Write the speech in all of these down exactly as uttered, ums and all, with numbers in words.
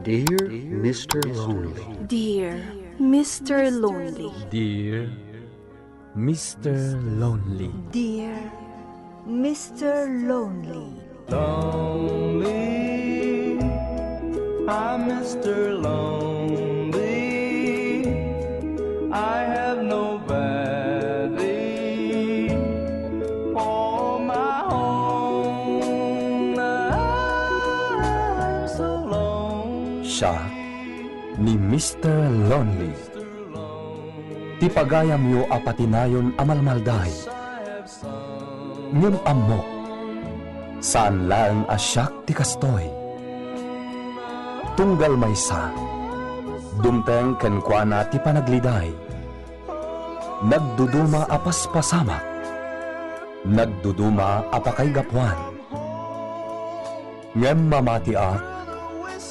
Dear Mister Lonely. Dear Mister Lonely. Dear Mister Lonely. Dear Mister Lonely. Lonely, I'm Mister Lonely. I have nobody for my own. I'm so lonely. Siak ni Mister Lonely. Ti pagayamyo a patinayon a malmalday. Ngem ammok, saan laeng a siak ti kastoy. Tunggal maysa, dumteng kenkuana ti panagliday. Nagduduma a paspasamak, nagduduma a pakaigapuan. Ngem mamatiak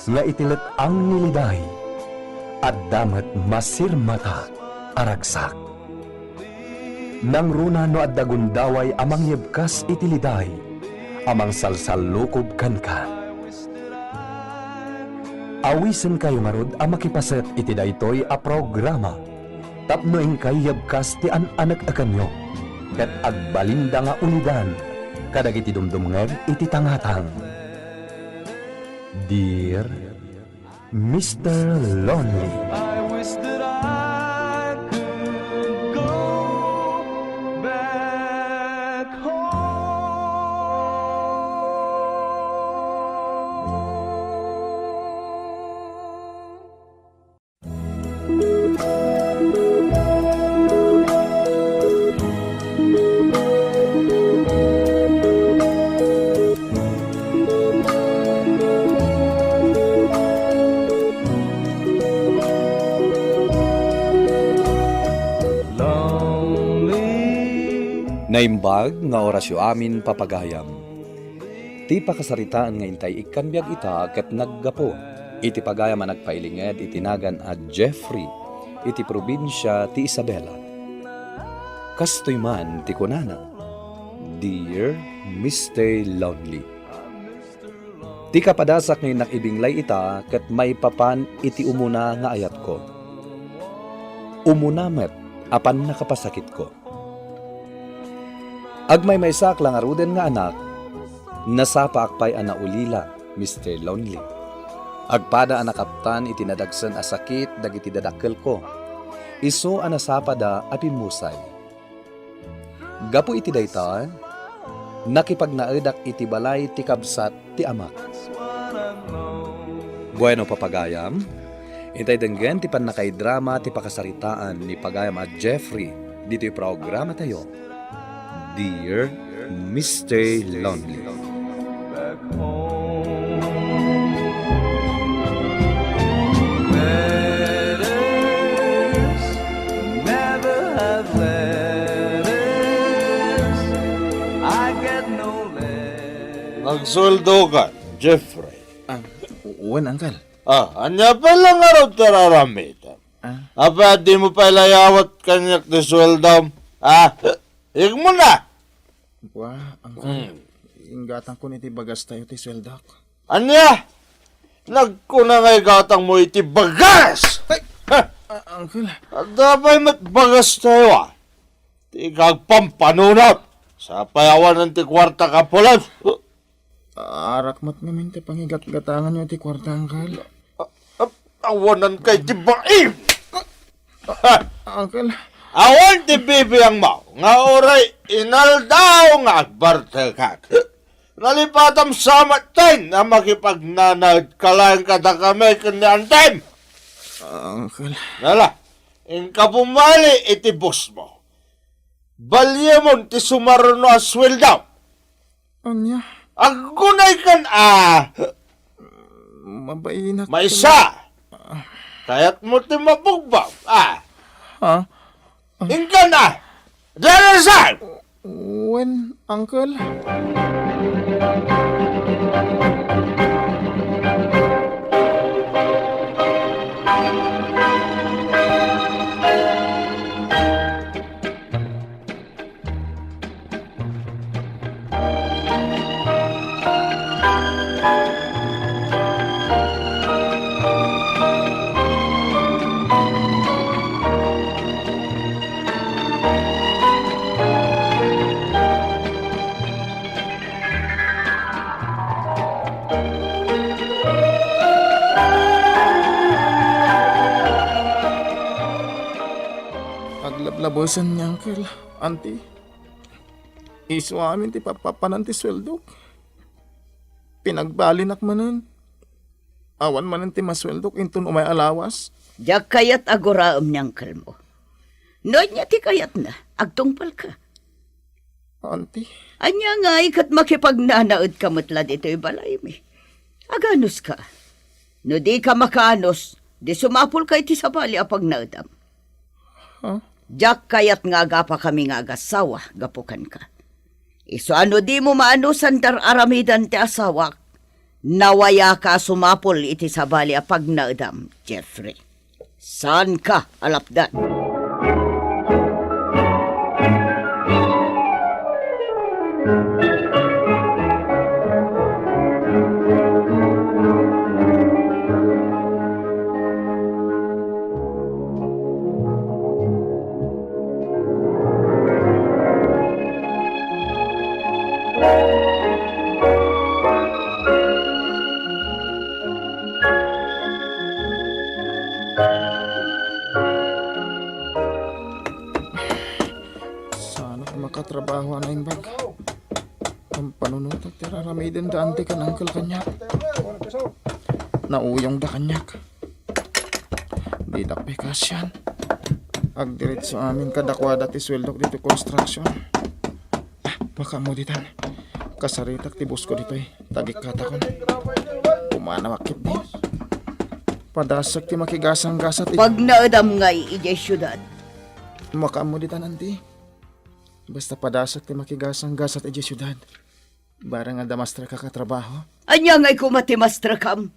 nga iti let-ang ni liday, adda met masirmata a ragsak. Nangruna no adda gundaway a mangyebkas iti liday a mangsalsallukob kenka. Awisenkayo ngarud a makipaset iti daytoy a programa tapno inkay yebkas ti an-anek-ekenyo ket agbalinda nga ulidan kadagiti dumdumngeg iti tangatang. Dear Mister Lonely. I wish that I could go back home. Naimbag nga orasyo amin, papagayam. Ti pakasaritaan nga intay ikkan biag ita ket naggapu iti pagayam a nagpailinged iti nagan a Jeffrey iti probinsia ti Isabela. Kastoy man ti kunana, "Dear Mister Lonely." Ti kapadasak nga innak ibinglay ita ket maipapan iti umuna nga ayatko. Umuna met a pannakapasakitko. Agmaymaysaak la ngaruden nga anak, nasapaak pay a naulila, Mister Lonely. Agpada a nakaptan iti nadagsen a sakit dagiti dadakkelko, isu a nasapada a pimmusay. Gapu iti dayta, nakipagnaedak iti balay ti kabsat ti amak. Bueno, papagayam, intay denggen ti pannakaidrama ti pakasaritaan ni pagayam a Jeffrey ditoy programatayo, Dear Mister Lonely. Letters, never have letters. I get no letters. Nagsueldo ka, Jeffrey. Ah, wen, Uncle. Ah, ania pay la ngarud ti ar-aramidem? Ah. Apay a dimo pay layawet kaniak ti sueldom? Ah, igmo na. Wa, Uncle. Hmm. Inggatangkon iti bagastayo ti sueldok. Ania? Nagkuna nga igatangmo iti bagas! Ay! Ha? Ah, Uncle. Adda pay met bagastayo, ah. Ti kagpampanunot. Sapay awanen ti kuarta ka pulos. Arak met ngamin ti pangigatgatanganyo ti kuarta, Uncle. Ah, ah, awanan kay ti baim. Ah, Uncle. Awan ti bibiangmo nga uray inaldaw nga agbartekak. Nalipatam sa met ten a makipagnanaed ka laeng kadakami ken ni Antem. Ah, Uncle. Nala, inka pumali iti boss mo. Baliemon ti sumaruno a sueldo. Ania? Aggunay kan a. Mabainak. Maysa. Kayatmo ti mabugbog, a. Ha? Inkan a. Darasan! Wen, Uncle. Busen ni Uncle, Auntie, isu amin ti papapanan ti sueldok. Pinagbalinak manen. Awan manen ti masueldok inton umay a lawas. Diak kayat a guraem ni uncle mo. No ania ti kayatna, agtungpalka. Auntie. Ania ngay ket makipagnanaedka met la ditoy balaymi? Aganuska. No dika makaanus, di sumapulka iti sabali a pagnaedam. Ha? Diak kayat nga agapakami nga agassawa gapu kenka. Isu a no dimo maanusan ti ar-aramidan ti asawak, nawayaka a sumapul iti sabali a pagnaedam, Jeffrey. Saanka a lapdan. Saan makatrabaho a naimbag? Ampanunotak ti ar-aramiden da Auntie ken Uncle kaniak. Nauyongda kaniak. Didak pay kasian. Agdiretso amin kadakuada ti sueldok ditoy construction. Ah, makaammo ditan. Kasaritak ti boss ko ditoy. Tagikkatakon. Pumanawak ketdi. Padasek ti makigasanggasat iti Pagnaedam ngay idiay siudad. Makaammo ditan, Auntie. Basta padasek ti makigasanggasat idiay siudad. Barang adda mastrek a katrabaho. Ania ngay koma ti mastrekam?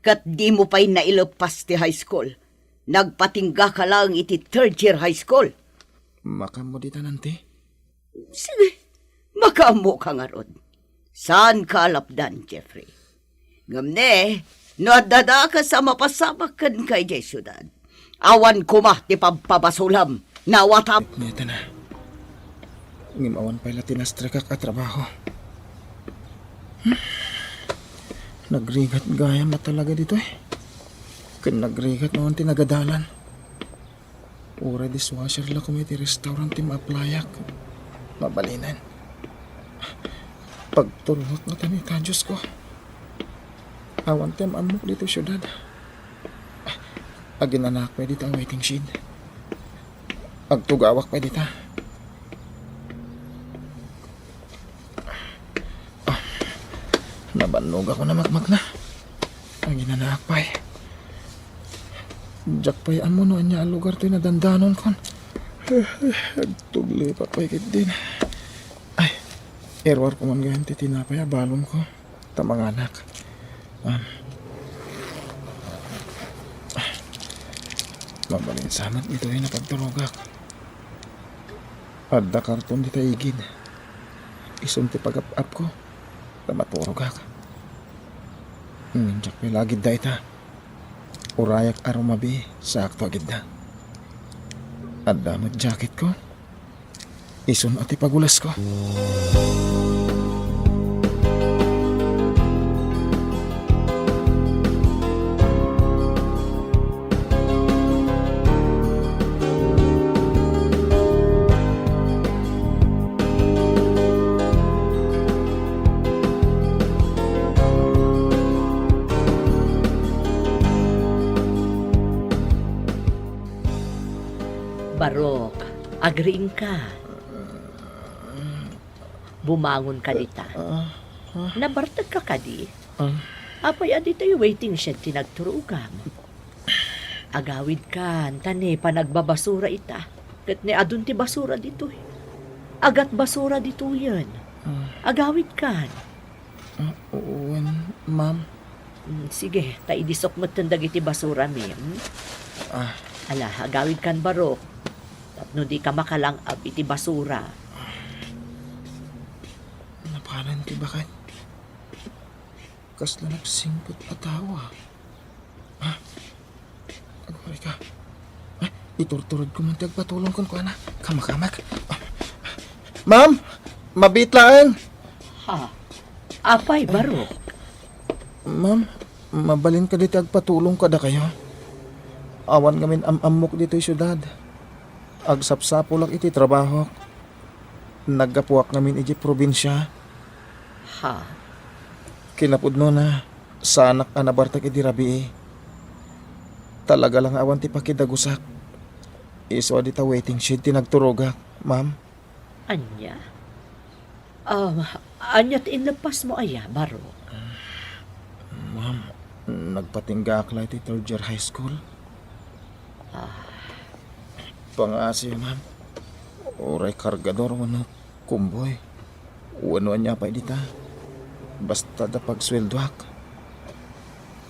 Ket dimo pay naileppas ti high school. Nagpatinggaka laeng iti third year high school. Makaammo ditan, Auntie? Sige, makaammoka ngarud. Saanka a lapdan, Jeffrey. Ngem ne, no adda dakes a mapasamak kenka idiay siudad, awan koma ti pabpabasulam. Nawatam. Neta na. Ngem awan pay la ti nastrekak a trabaho. Hmm. Nagrigat gayam a talaga ditoy. Ken nagrigat no ti nagadalan. Uray dishwasher la koma iti restaurant ti maaplayak. Mabalinen. Pagturongak ngatan ita, Dios ko. Awan ti am-ammok ditoy siudad. Aginanaak pay dita a waiting shed. Agtugawak pay dita. Ah, nabannogak a makmakna. Aginanaak pay. Diak pay ammo no ania a lugar toy nadandanonkon. Agtuglipak pay ketdin. Ay, iruarko man gayam ti tinapay a balonko. Ta manganak. Ah. Mabalin sa met ditoy a pagturogak. Adda karton dita igid. Isun ti pagap-apko. Ta maturogak. Hmm, diak pay la agidda ita. Urayak a rumabi, sakto agidda. Adda met jacketko. Isun a ti pagulasko. Barok, agriingka. Bumangon ka dita. Ah, ah. Nabartek ka kadi? Ah. Apay a ditoy waiting shed ti nagturogam? Agawidkan, ta ne panagbabasura ita. Ket ne adun ti basura ditoy. Agatbasura ditoyen. Ah. Agawidkan. Ah, wen, ma'am. Mm, sige, ta idisok metten dagiti basurami, mm? Ah. Ala, agawidkan, Barok. Tapno dika makalang-ab iti basura. Napalan ti baket. Kasla nagsingpet a tao, ah. Ah. Agurayka. Ah, iturturodko man ti agpatulong kenkuana. Kamakamak. Ah. Ma'am, mabiit laeng. Ha? Apay, Barok? Ma'am, mabalin kadi ti agpatulong kadakayo? Awan ngamin am-ammok ditoy siudad. Agsapsapulak iti trabahok. Naggapuak ngamin idiay probinsia. Ha? Kinapudnona, saanak a nabartek idi rabii. Talaga la nga awan ti pakidagusak. Isu a dita waiting shed ti nagturogak, ma'am. Ania? Um, ania ti inleppasmo aya, Baro? Ma'am, nagpatinggaak la iti third year high school. Ah. Pangaasiyo, ma'am. Uray kargador wenno kumboy. Wenno ania pay dita. Basta da pagsueldoak.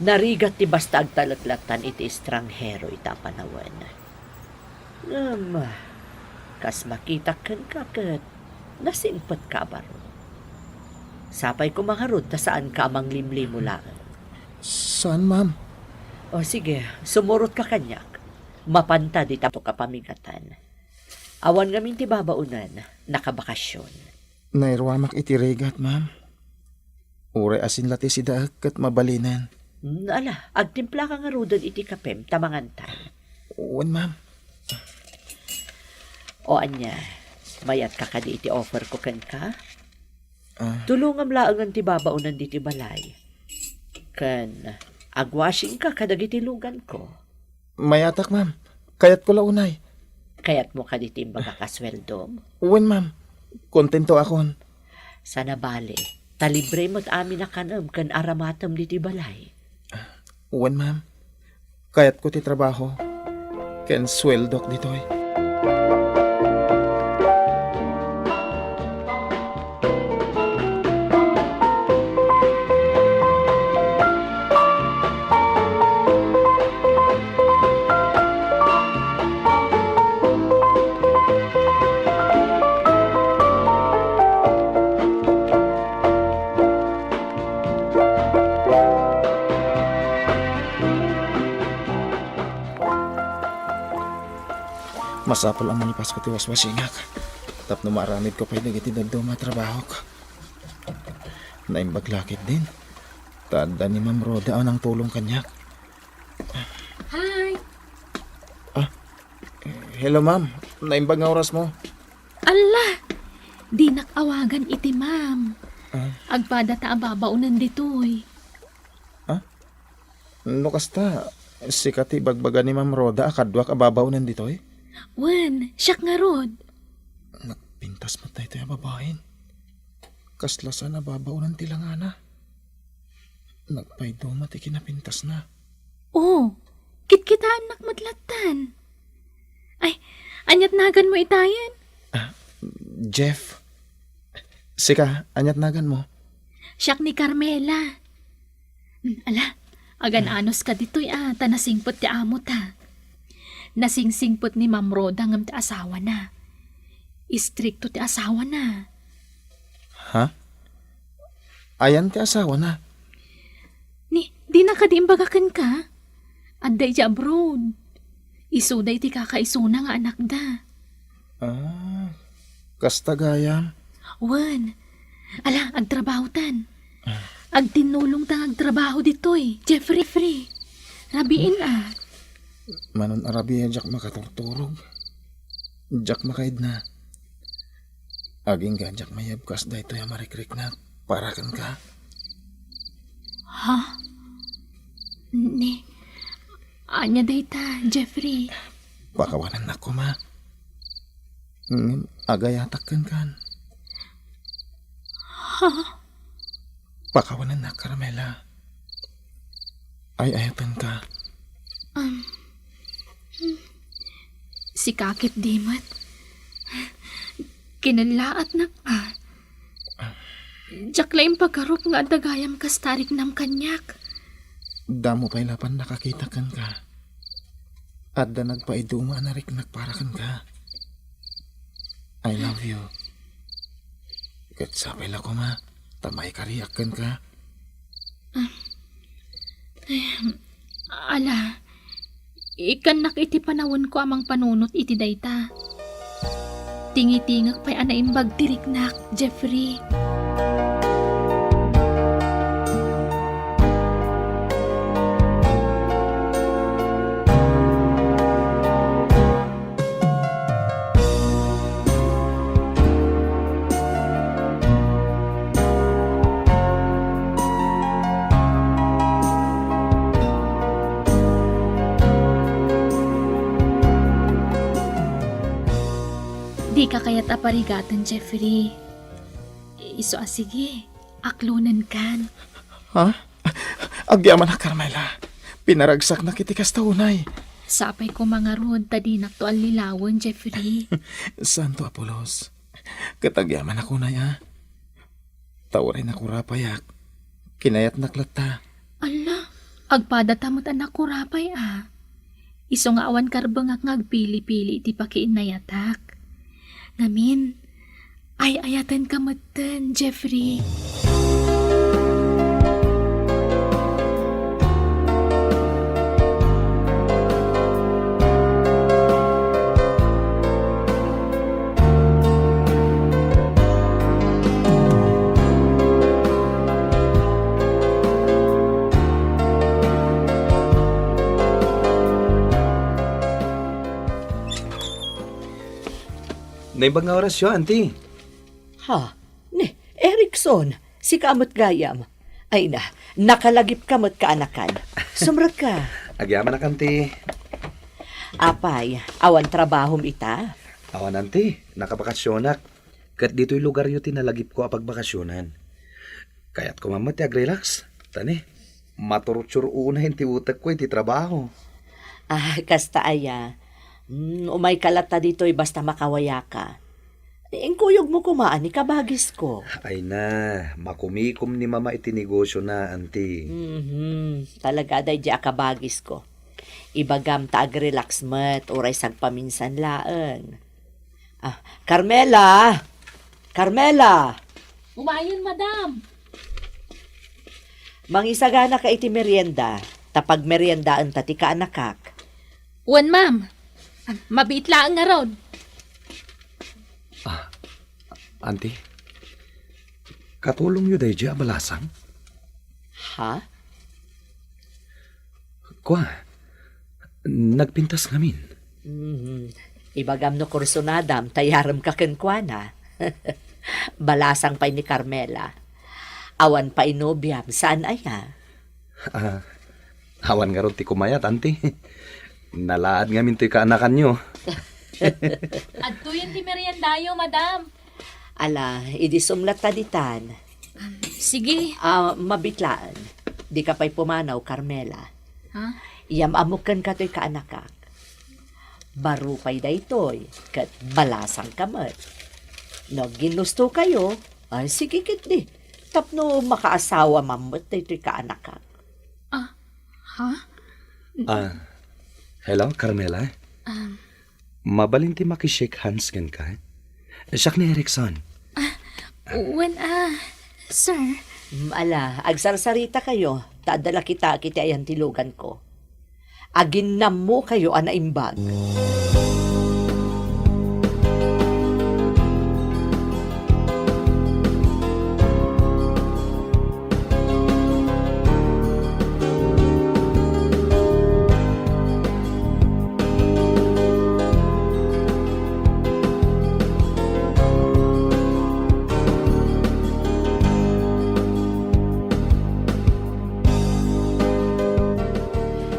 Narigat ti basta agtalek lattan iti estranghero ita a panawen. Ngem, kas makitak kenka ket nasingpetka a baro. Sapay koma ngarud ta saanka a manglimlimo laeng. Saan, ma'am? O sige, sumurotka kaniak. Mapanta dita a pamigatan. Awan ngamin ti babaonen, nakabakasyon. Nairuamak iti rigat, ma'am. Uray asin la ti sidaek ket mabalinen. Hmm, ala, agtimplaka ngaruden iti kapem ta manganta. Wen, ma'am. O ania, mayatka kadi iti offer ko kenka? Ah. Tulongam laengen ti babaonen ditoy balay. Ken agwashingka kadagiti luganko. Mayatak, ma'am. Kayatko la unay. Kayatmo kadi ti imbagak a sueldom? Wen, ma'am. Kontentoakon. Sana bale, ta libre met amin a kanem ken aramatem ditoy balay. Wen, ma'am. Kayatko ti trabaho ken sueldok ditoy. Masapul a mangipasko ti waswasingak tapno maaramidko pay dagiti dadduma a trabahok. Naimbag la ketdin ta adda ni Ma'am Rhoda a nangtulong kaniak. Hi! Ah, hello, ma'am. Naimbag nga orasmo. Alla! Dinak awagan iti ma'am. Ah. Agpadata a babaonen ditoy. Ah? No kasta, sika ti ibagbaga ni Ma'am Rhoda a kaduak a babaonen ditoy? Wen, siak ngarud. Nagpintas met daytoy a babaen. Kasla saan a babaonen ti langana. Nagpayduma ti kinapintasna. Oh, kitkitaennak met lattan. Ay, aniat naganmo itayen? Ah, Jeff. Sika, aniat naganmo? Siak ni Carmela. Hmm, ala, agan-anos ka ditoy a, ta nasingpet ti amota. Nasingsingpet ni Ma'am Rhoda ngem ti asawana. Istrikto ti asawana. Ha? Ayan ti asawana? Ni, dina kadi imbaga kenka? Adda idiay abroad. Isuda iti kakaisuna nga anakda. Ah, kasta gayam? Wen. Ala, agtrabahotan. Ah. Agtinnulongta nga agtrabaho ditoy, Jeffrey. Jeffrey. Rabiin, ah. Manon a rabii a diak makaturturog. Diak makaidna. Agingga diak mayabkas daytoy a marikriknak para kenka. Ha? Ni, ania dayta, Jeffrey? Pakawanennak koma. Ngem agayatak kenkan. Ha? Pakawanennak, Carmela. Ay-ayatenka. Um, sika ketdi met. Kinellaatnak a. Diak la impagarup nga adda gayam kasta a riknam kaniak. Damo pay laeng nakakita kenka. Adda nagpaiduma a nariknak para kenka. I love you. Ket sapay la koma ta maikariak kenka. Ah. Em, ala, ikkannak iti panawenko a mangpanunot iti dayta. Tingitingek pay a naimbag ti riknak, Jeffrey. Dika kayat a parigaten, Jeffrey. Isu a sige, aklonenkan. Ha? Agyamanak, Carmela. Pinaragsaknak iti kasta unay. Sapay koma ngarud ta dinakto allilawen, Jeffrey. Santo a pulos. Ket agyamanak unay, a. Ta uray nakurapayak, kinayatnak latta. Alla, agpadata met a nakurapay a. Isu nga awan karbengak nga agpili-pili iti pakiinnayatak. Ngamin, ay-ayatenka metten, Jeffrey. Naimbag nga orasyo, Auntie. Ha? Ni, Erickson, sika met gayam. Ay na, nakalagipka met kaanakan. Sumrekka. Agyamanak, Auntie. Apay, awan trabahom ita? Awan, Auntie. Nakabakasionak. Ket ditoy lugaryo ti nalagipko a pagbakasionan. Kayatko man met ti agrelax. Ta ni, maturutsuruna ti utekko iti trabaho. Ah, kasta aya. Mm, umayka latta ditoy basta makawayaka. Inkuyogmo koma ni kabagisko. Ay na, makumikom ni Mama iti negosiona, Auntie. Mhm, talaga daydi a kabagisko. Ibagam ta agrelax met, uray sagpaminsan laeng. Ah, Carmela! Carmela! Umayen, madam. Mangisagana ka iti merienda, ta pagmeriendaenta ti kaanakak. Wen, ma'am. Mabiit laeng ngarud. Ah, Auntie, katulongyo daydi a balasang? Ha? Kua, nagpintas ngamin. Mhm. Ibagam no kursunadam, ta yaremka kenkuana. Balasang pay ni Carmela. Awan pay nobiam, saan aya? Ah, awan ngarud ti kumayat, Auntie. Nalaad ngamin toy kaanakanyo. Adtoyen ti meriendayo, madam. Ala, idi sumlatta ditan. Sige. Ah, mabiit laeng. Dika pay pumanaw, Carmela. Ha? Yam-amok kenka toy kaanakak. Baro pay daytoy, ket balasangka met. No agginustokayo, ay sige ketdi. Tapno makaasawa man met daytoy kaanakak. Ah, ha? Ah, hello, Carmela? Um, Mabalin ti makishake hands kenka? Siak ni Erickson. Wen, ah, sir. Mm, ala, agsarsarita kayo, ta adda la kitaek iti ayan ti luganko. Aginnammo kayo a naimbag.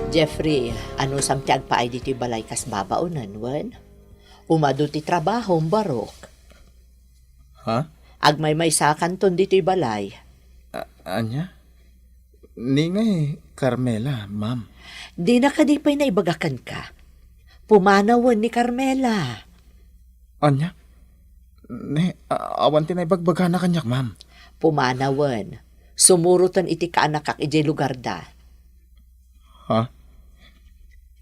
Jeffrey, anusam ti agpaay ditoy balay kas babaonen, wen? Umadu ti trabahom, Barok. Ha? Agmaymaysakanton ditoy balay. A-, ania? Ni ngay Carmela, ma'am. Dina kadi pay naibaga kenka? Pumanawen ni Carmela. Ania? Ne, a-, awan ti naibagbagana kaniak, ma'am. Pumanawen. Sumuroten iti kaanakak idiay lugarda. Ha?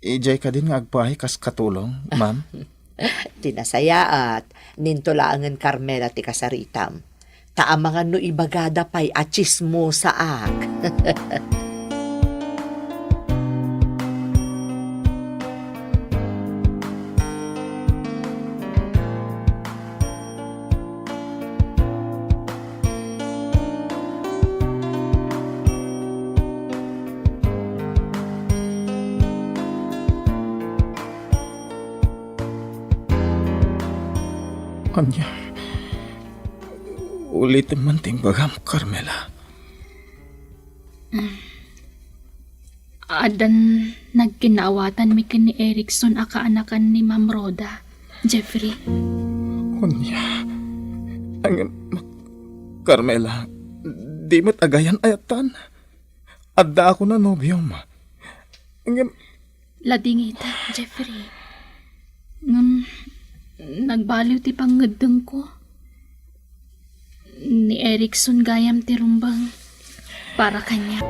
Idiay kadin nga agpaay kas katulong, ma'am? Ti nasayaat, ninto laengen Carmela ti kasaritam. Ta amangan no ibagada pay a tsismosaak. Ania? Ulitem man ti imbagam, Carmela. Addan nagkinnaawatanmi ken ni Erickson a kaanakan ni Ma'am Rhoda, Jeffrey. Unya, ngem, Carmela, di met agayan ayatan. Adda ako na nobiom. Ngem, Ladingit, Jeffrey. Ngem, nagbaliw ti pangngeddengko. Ni Erickson gayam ti rumbeng para kaniak.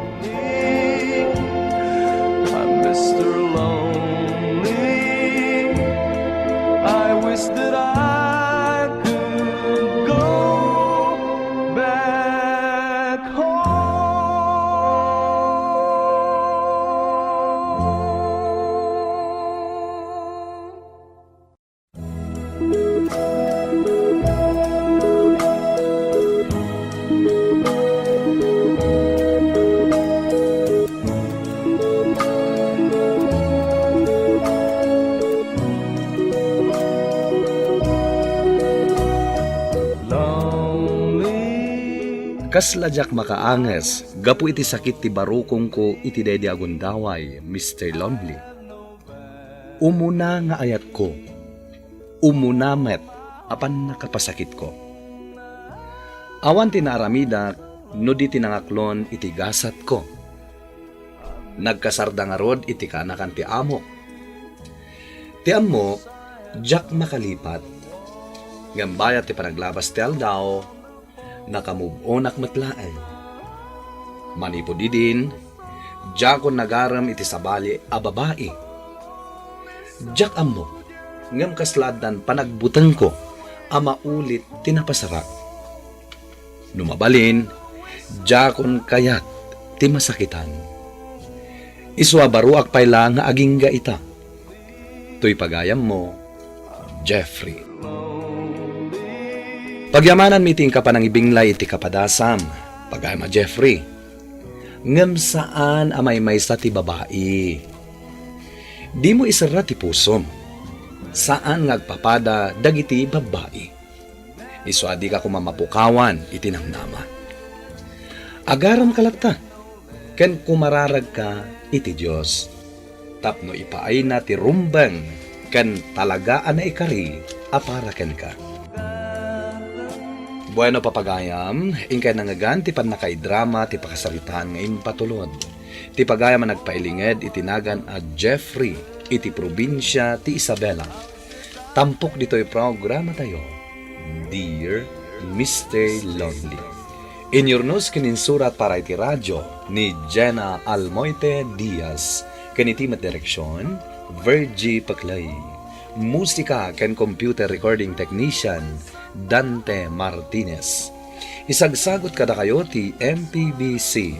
I'm Mister Lonely. I wish that I could go back home. Kasla diak makaanges gapu iti sakit ti barukongko iti daydi a gundaway, Mister Lonely. Umuna nga ayatko, umuna met a pannakapasakitko. Awan ti naaramidak no di ti nangaklon iti gasatko. Nagkasarda ngarud iti kaanakan ti amok. Ti ammok, diak makalipat. Ngem bayat ti panaglabas ti aldaw, nakamove-onak met laeng. Manipud idin, diakon nagarem iti sabali a babai. Diak ammo, ngem kasla addan panagbutengko a maulit ti napasarak. No mabalin, diakon kayat ti masakitan. Isu a baruak pay la nga agingga ita. Toy pagayammo, Jeffrey. Pagyamananmi ti inka panangibinglay iti kapadasam, pagayam a Jeffrey. Ngem saan a maymaysa ti babai. Dimo iserra ti pusom. Saan nga agpapada dagiti babbai. Isu a dika koma mapukawan iti namnama. Agaremka latta, ken kumararagka iti Dios, tapno ipaayna ti rumbeng ken talaga a naikari a para kenka. Bueno, papagayam, inkay nangngegan ti pannakaidrama ti pakasaritaan nga impatulod ti pagayam a nagpailinged iti nagan a Jeffrey iti probinsia ti Isabela. Tampok ditoy programatayo, Dear Mister Lonely. Inyurnos ken insurat para iti radio ni Jenna Almoite Diaz, ken iti met direksion, Virgie Paclay. Musika ken computer recording technician, Dante Martinez. Isagsagut kadakayo ti M P B C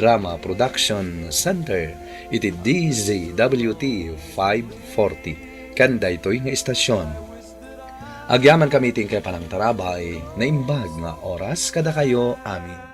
Drama Production Center iti D Z W T five forty ken daytoy nga istasyon. Agyamankami iti inkay panangtarabay, naimbag nga oras kadakayo amin.